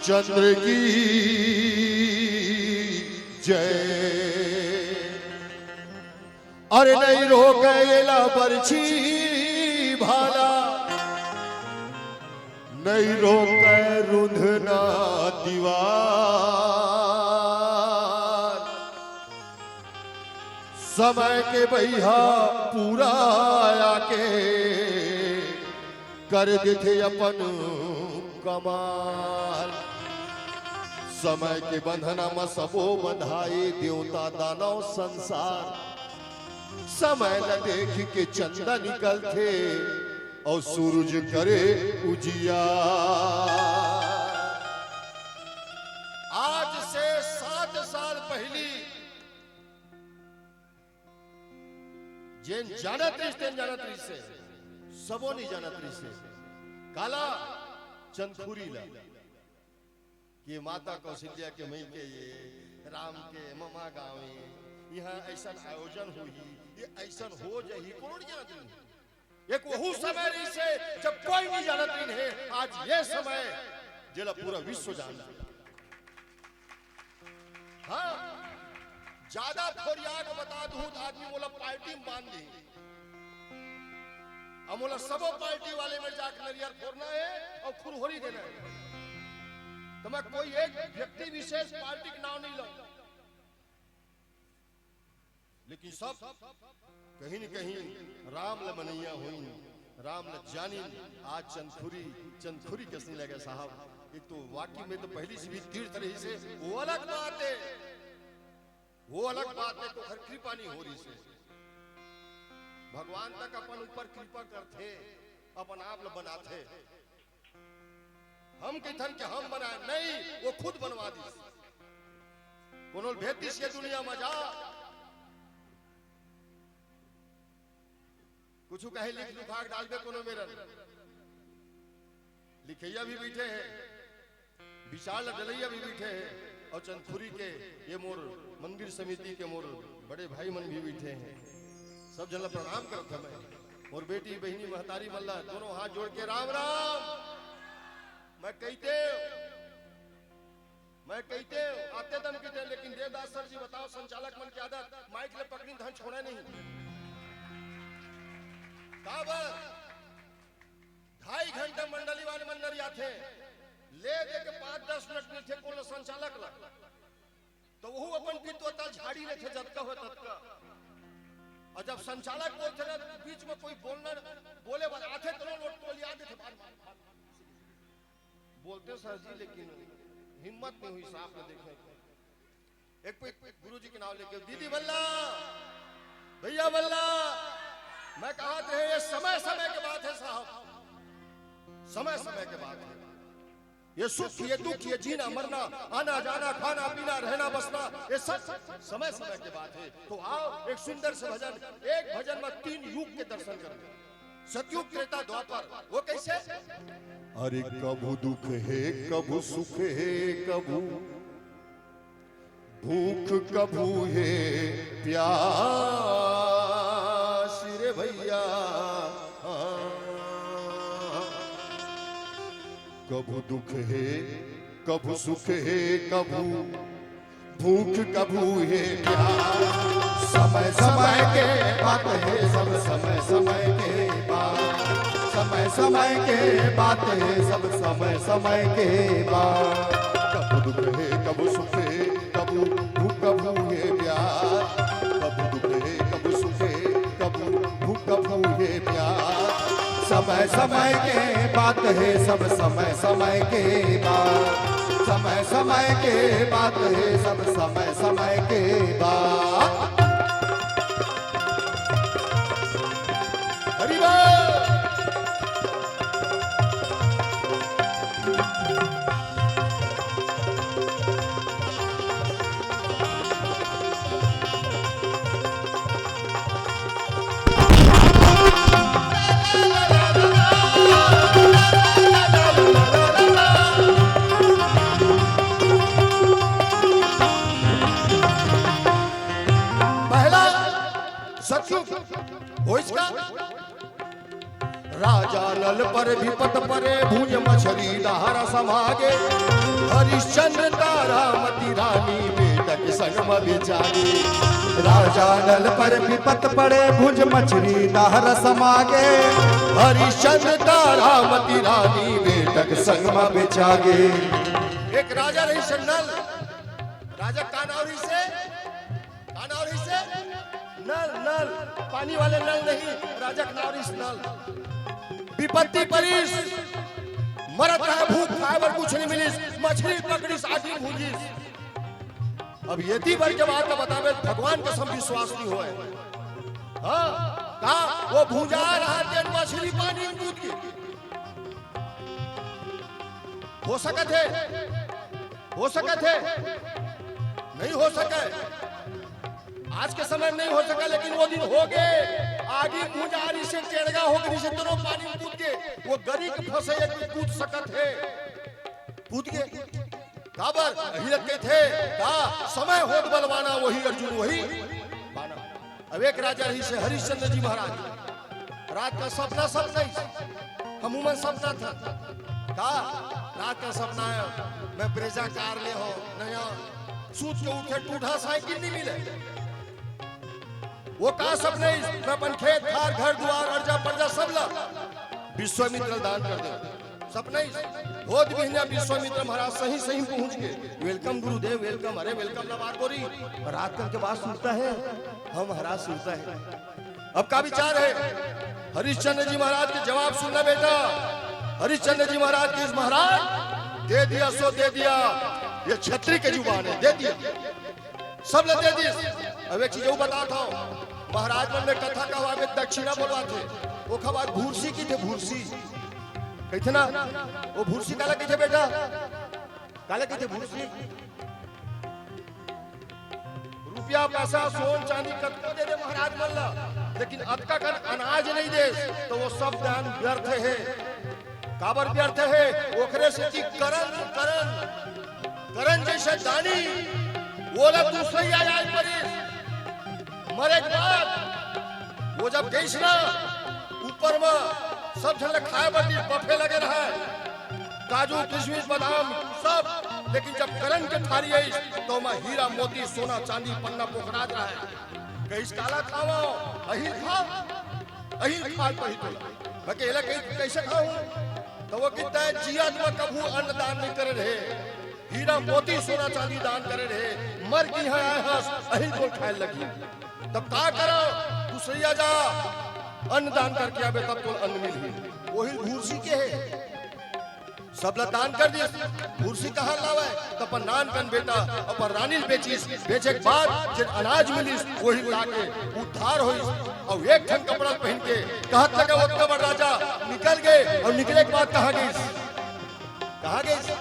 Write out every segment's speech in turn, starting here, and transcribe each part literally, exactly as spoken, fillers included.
चंद्र की जय। अरे नहीं रोके एला बरछी भाला, नहीं रोके रुंधना दीवार। समय के बइहा पूरा आके कर देथे अपन कमाल। समय के बंधना म सबो बंधाए, देवता दानव संसार। समय ल देख के चंदा निकलथे अउ सूरज करे उजियार। आज से सात साल पहिली जेन जानत रहिस, तेन जानत रहिस हे, सबो नइ जानत रहिस हे। काला? चंदखुरी ला। कि माता कौशल्या के मइके ये, राम के ममा गाँव ये, इहाँ अइसन आयोजन होही, ये अइसन हो जाही, कोनो नइ जानत रहिस। एक वहू समय रहिस हे, जब कोई नइ जानत रहिस हे। आज ये समय, जेला पूरा विश्व जानथे। हाँ, जादा थोरिया के बता दूँ त आदमी मोला पार्टी म बांध दिही। अब मोला सबो पार्टी वाले में जाके नरियर फोरना हे अउ खुरहोरी देना हे। त मैं कोई एक व्यक्ति विशेष पार्टी के नाव नइ लंव, लेकिन सब कहीं न कहीं राम ल मनइया होइन, राम ल जानिन। आज चंदखुरी, चंदखुरी कइसने लगे साहब। एक तो वाकई में तो पहिली से भी तीर्थ रहिस हे, वो अलग बात हे, वो अलग बात हे, ओकर कृपा नइ हो रहिस हे। भगवान तक अपन ऊपर कृपा करथे, अपन आप ल बनाथे। हम कहिथन कि हम बनाए, नहीं, वो खुद बनवा दिस। कोनो ल भेज दिस ये दुनिया म जा। कुछु कहे लिख लुखा के डालबे कोनो मेरन। लिखइया भी बइठे हे, विचार ल डलइया भी बइठे हे, अउ चंदखुरी के ये मोर मंदिर समिति के मोर बड़े भाई मन भी बइठे हे। सब झन ल प्रणाम करत हंव मैं। मोर बेटी, बहिनी, महतारी मन ल दोनों हाथ जोड़ के राम राम। मैं कहितेंव, मैं कहितेंव, आते दम कहितेंव, लेकिन देवदास सर जी बताव, संचालक मन के आदत, माइक ल पकड़िन धन छोड़े नहीं। काबर? ढाई घंटा मंडली वाले मन नरियाथे, ले दे के पाँच दस मिनट मिलथे कोनो संचालक ल, त वहू अपन पित्तोता झाड़ी लेथे, जतका होय ततका। अउ जब संचालक बोलथे ना, बीच में कोई बोलना, बोले वाला आथे, त लोग टोलिया देथे, बार, बार, बार। बोलते सर जी, लेकिन हिम्मत नइ होइस आप ल देखे। एक पे गुरु जी के नाव लेके, दीदी बल्ला, भइया बल्ला, मैं कहत रहेंव, ये समय समय के बात हे साहब, समय समय के बात हे। ये सुख, ये दुख, ये जीना मरना, आना जाना, खाना पीना, रहना बसना, ये सब समय समय के बात हे। तो आओ, एक सुंदर से भजन, एक भजन में तीन युग के दर्शन करो। सतयुग, त्रेता, द्वापर। वो कइसे? अरे कभू दुख हे, कभू सुख हे, कभू भूख, कभू हे प्यास रे भइया। हाँ। कभू दुख हे, कभू सुख हे, कभू भूख, कभू हे प्यास। समय समय के बात हे, सब समय समय के बात। समय समय के बात हे, सब समय समय के बात। कभू दुख हे, कभू सुख हे, कभू भूख, कभू हे प्यास। कभू दुख हे, कभू सुख हे, कभू भूख, कभू हे प्यास। समय समय के बात हे, सब समय समय के बात। समय समय के बात हे, सब समय समय के बात। हरि बोल। पहला सतयुग होइस का? राजा नल पर विपत परे, भुंज मछरी दहर समागे। हरिश्चंद्र तारामती रानी, बेटक संग म बेचागे। राजा नल पर विपत पड़े, भुंज मछरी दहर समागे। हरिश्चंद्र तारामती रानी, बेटक संग म बेचागे। एक राजा रहिस नल। राजा का नाव रहिस हे? का नाव रहिस हे? नल, नल, पानी वाले नल नहीं, राजा के नाव रहिस नल। विपत्ति परिस, मरत रहे भूख, खाए बर कुछ नहीं मिलिस, मछली पकड़िस, आगी भूंजिस। अब एती बर के बात ल बताबे, भगवान कसम विश्वास नहीं होय। हाँ, का वो भूंजा रहा तेन मछली पानी में कूद के? हो सकत हे, हो सकत हे, नहीं हो सके। आज के समय में नहीं हो सके, लेकिन वो दिन होगे। आगी भूंजा रहिस हे, टेड़गा हो गे रहिस हे, तेनो पानी में कूद के, वो गरी के फंसे एक भी कूद सकत हे, कूद के। काबर? अही ल कहिथे, का समय होत बलवाना, वही अर्जुन वही पाना। अब एक राजा रहिस हे हरिश्चंद्र जी महाराज, रात का सपना, सपना ही, हमू मन सपना था का, रात का सपना आया, मैं ब्रेजा कार ले हो नया, सूत के उठे, टूटा साइकिल नहीं मिले। वो का सपना ही, मैं अपन खेत खार, घर दुआर, अर्जा पर्जा सब ला विश्वामित्र दान कर दे। सपना ही होत बिहनिया विश्वामित्र महाराज सही सही पहुंच के, "Welcome गुरुदेव, welcome।" अरे welcome ना बात बोली, रात कन के बात सुनता है, हम महाराज सुनता है। अब का विचार है? हरिश्चंद्र जी महाराज के जवाब सुनना बेटा। हरिश्चंद्र जी महाराज कहिस, "महाराज, दे दिया सो दे दिया।" ये छत्री के जुबान है, दे दिया, सब ल दे दिस। अब एक चीज अउ बतात हंव, महाराज मन में कथा कहवाबे दक्षिणा बोलवाथे, ओखर बाद भूरसी कहिथे, भूरसी कहिथे ना, वो भूरसी काला कहिथे बेटा? काला कहिथे भूरसी? रुपया पैसा, सोन चांदी कतको दे दे महाराज मन ला, लेकिन अतका कन अनाज नहीं दे, तो वो सब दान व्यर्थ है। काबर व्यर्थ है? ओखरे सेती करन, करन, करन जैसे दानी, ओला दूसरे आ जाए परिस। मरे के बाद वो जब गइस ना, ऊपर में सब झन ल खाए बर दिस, बफे लगे रहे, काजू, किशमिश, बादाम, सब। लेकिन जब करन के थारी आइस, तो ओमा हीरा, मोती, सोना, चांदी, पन्ना पोखरात रहे। कहिस, "काला खावंव?" "अही ल खा, अही ल खाए ल परही तोला।" मैं कहिस, "एला कहि-, कइसे खाहूं?" तो वो कहिथे, "जियत म कभू अन्न दान नहीं करे रहे, हीरा मोती सोना चांदी दान करे रहे, मर के इहां आए हस, अही ल तोला खाए ल लगही।" तब का करंव? दूसरइया जा, अन्न दान करके आबे, तब तोला अन्न मिलही। ओही भूरसी के हे, सबला दान कर दिस, भूरसी कहां लावय? त अपन नानकन बेटा, अपन रानी ल बेचिस, बेचे के बाद जेन अनाज मिलिस, ओही लाके उद्धार होइस। अउ एक ठन कपड़ा पहिन के कहत लगे, ओतका बड़ राजा निकल गे, अउ निकले के बाद कहां गइस? कहां गइस?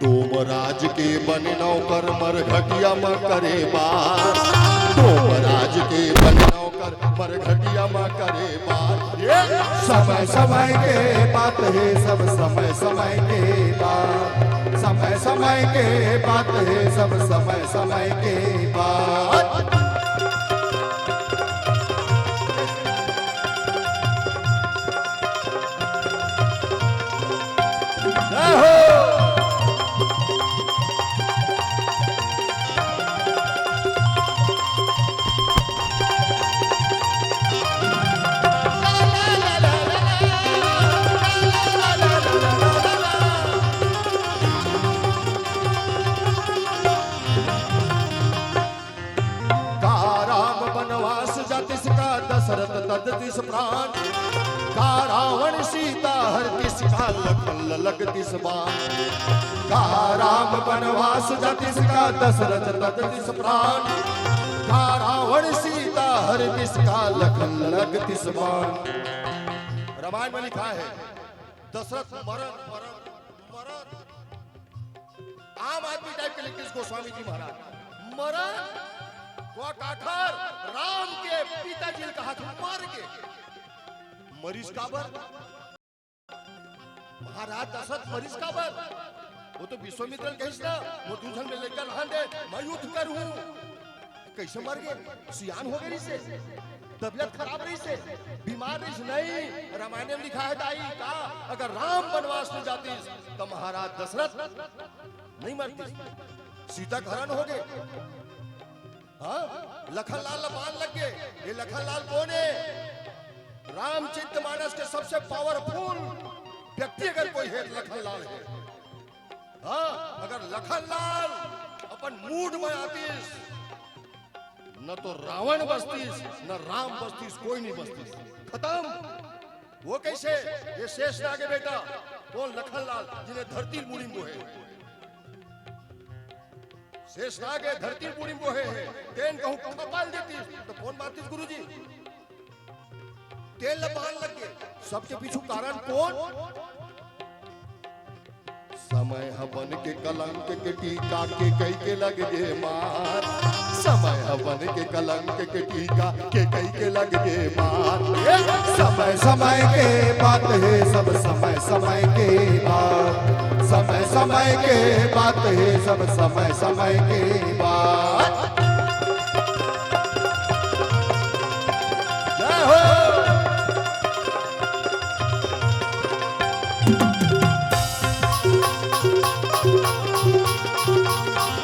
डोमराज के बने नौकर, मरघटिया म करे बास। डोमरास के बने नौकर, मरघटिया म करे बास। ये समय समय के बात हे, सब समय समय के बात। समय समय के बात हे, सब समय समय के बात। जय हो। का राम बनवास जातिस, का दशरथ तजतिस प्राण। का रावण सीता हरतिस, का लखन ललगतिस बाण। का राम बनवास जातिस, का दशरथ तजतिस प्राण। का रावण सीता हरतिस, का लखन ललगतिस बाण। रामायण में लिखा है, दशरथ मरन, मरन, मरन। आम आदमी टाइप के लिखिस गोस्वामी जी महाराज। मरन, कोकाठर, राम के पिताजी ल कहा था, मर के। मरिस काबर? महाराज दशरथ मरिस काबर? वो तो विश्वामित्र ल कहिस ना, "मोर दू झन में लइका रहन दे, मैं युद्ध करहूं।" कइसे मर गे? सियान हो गे रिहिसे। तबीयत खराब रहिस हे, बीमार रहिस, नहीं। रामायण में लिखा हे दाई का, अगर राम बनवास में जातिस त महाराज दशरथ नहीं मरतिस, सीता के हरण होगे। हाँ, लखन लाल ला बान लग गे। ये लखन लाल कोन हे? रामचरित मानस के सबसे पावरफुल व्यक्ति अगर कोई हे त लखन लाल हे। हाँ, अगर लखन लाल अपन मूड में आतिस, न तो रावण बचतिस, न राम बचतिस, कोई नहीं बचतिस, खतम। वो कैसे? ये शेषनाग हे बेटा, कोन? लखन लाल, जिने धरती ल मुड़ी म बोहे। शेषनाग हे, धरती ल मुड़ी म बोहे हे, तेन कहूँ खपा ल देतिस त कोन मारतिस गुरुजी? तेन ला बान लग गे। सबके पीछू कारण कोन? समय ह बन के कलंक के टीका, केकई के लग गे मार। समय ह बन के कलंक के टीका, केकई के लग गे मार। समय समय के बात हे सब, समय समय के बात। समय समय के बात हे सब, समय समय के बात। जय हो।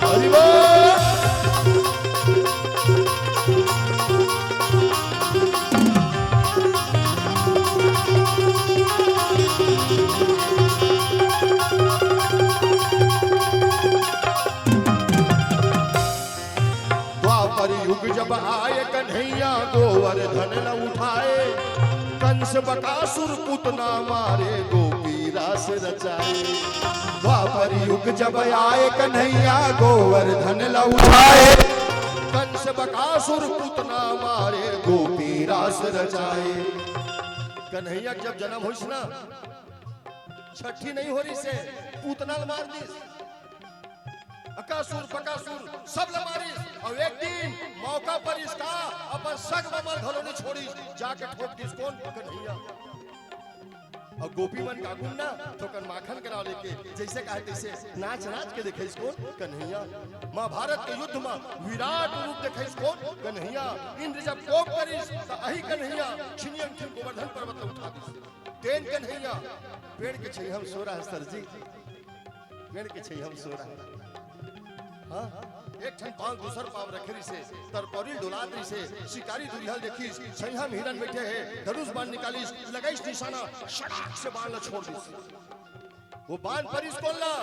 हरि बोल। द्वापर युग जब आए कन्हैया गोवर्धन ल उठाए, कंस बकासुर पुतना मारे गोपी रास रचाए। द्वापर युग जब आए कन्हैया गोवर्धन ल उठाए, कंस बकासुर पुतना मारे गोपी रास रचाए। कन्हैया के जब जन्म होइस ना, छठी नहीं हो रहिस हे, पुतना ल मार दिस। अकासुर, बकासुर, सब ल मारिस। अउ एक दिन मौका परिस का, अपन सग ममर घलो नइ छोड़िस, जाके ठोक दिस कोन? कन्हैया। अउ गोपी मन का गुन ना, थोकन माखन के नाव लेके, जइसे कहे तइसे नाच नाच के देखाइस कोन? कन्हैया। महाभारत के युद्ध म विराट रूप देखाइस कोन? कन्हैया। इंद्र जब कोप करिस, त अही कन्हैया छिनियन ठिन गोवर्धन पर्वत ल उठा दिस। तेन कन्हैया, पेड़ के छइहा म सो रहा हे सर जी, पेड़ के छइहा म सो रहा हे। हाँ? एक ठन पाँव दूसर पाँव रखे रहिस हे, तरपौरी डोलात रहिस हे, शिकारी दुरिहा ल देखिस, छइहा म हिरन बइठे हे, धनुष बाण निकालिस, लगाइस निशाना, सड़ाक से बाण ल छोड़ दिस। वो बाण परिस कोन ला?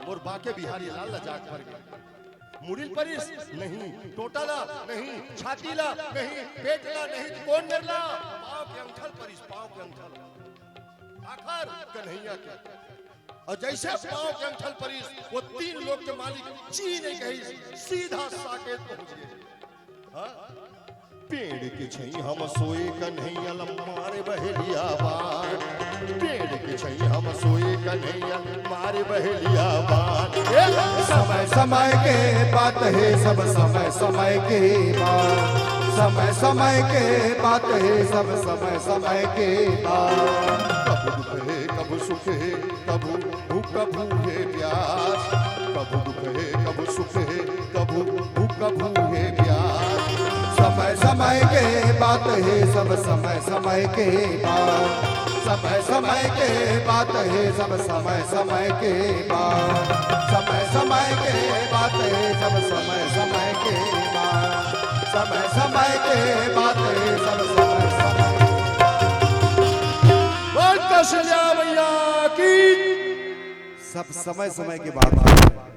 मोर बांके बिहारी लाल ला जाके पर गे। मुड़ी ल परिस? नहीं। टोटा ला? नहीं। छाती ला? नहीं। पेट ला? नहीं। त कोन मेर ला? पाँव के अंगठा ल परिस, पाँव के अंगठा ल। आखर कन्हैया के। अउ जइसे पाँव के अंगठा ल परिस, वो तीन लोक के मालिक ची नइ कहिस, सीधा साकेत पहुंच गे। हाँ? पेड़ के छइहा म सोए कन्हैया ल मारे बहेलिया बाण। पेड़ के छइहा म सोए कन्हैया ल मारे बहेलिया बाण। ए, समय समय के बात हे सब, समय समय के बात। समय समय के बात हे सब, समय समय के बात। कभू दुख हे, कभू सुख हे, कभू भूख, कभू हे प्यास। कभू दुख हे, कभू सुख हे, कभू भूख, कभू हे प्यास। समय समय के बात हे सब, समय समय के बात। समय समय के बात हे सब, समय समय के बात। समय समय के बात हे सब, समय समय के बात। समय समय के बात हे सब, समय समय। बोल कौशल्या मैया की। सब समय समय के बात हे।